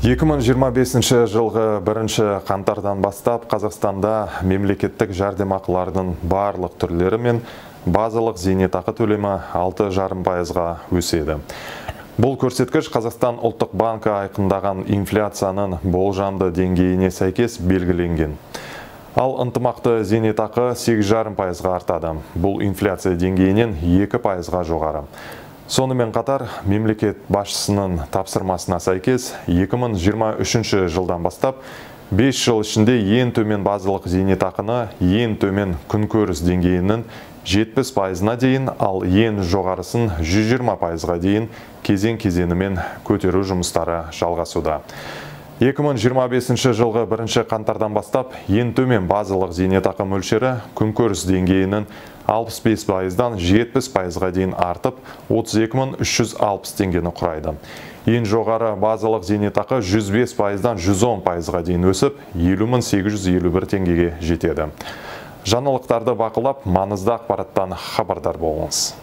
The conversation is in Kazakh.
2025 жылғы бірінші қаңтардан бастап Қазақстанда мемлекеттік жәрдемақылардың барлық түрлері мен базалық зейнетақы төлемі 6,5%-ға өседі. Бұл көрсеткіш Қазақстан Ұлттық банкі айқындаған инфляцияның болжамды деңгейіне сәйкес белгіленген. Ал ынтымақты зейнетақы 8,5%-ға артады. Бұл инфляция деңгейінен 2%-ға жоғары. Сонымен қатар, мемлекет басшысының тапсырмасына сәйкес 2023 жылдан бастап 5 жыл ішінде ең төмен базалық зейнетақыны ең төмен күнкөріс деңгейінің 70%-на дейін, ал ең жоғарысын 120%-ға дейін кезең-кезеңімен көтеру жұмыстары жалғасуда. 2025 жылғы бірінші қаңтардан бастап ең төмен базалық зейнетақы мөлшері күнкөріс деңгейінің 65%-дан 70%-ға дейін артып, 32 360 теңгені құрайды. Ең жоғары базалық зейнетақы 105%-дан 110%-ға дейін өсіп, 50 851 теңгеге жетеді. Жаңалықтарды бақылап, маңызды ақпараттан хабардар болыңыз.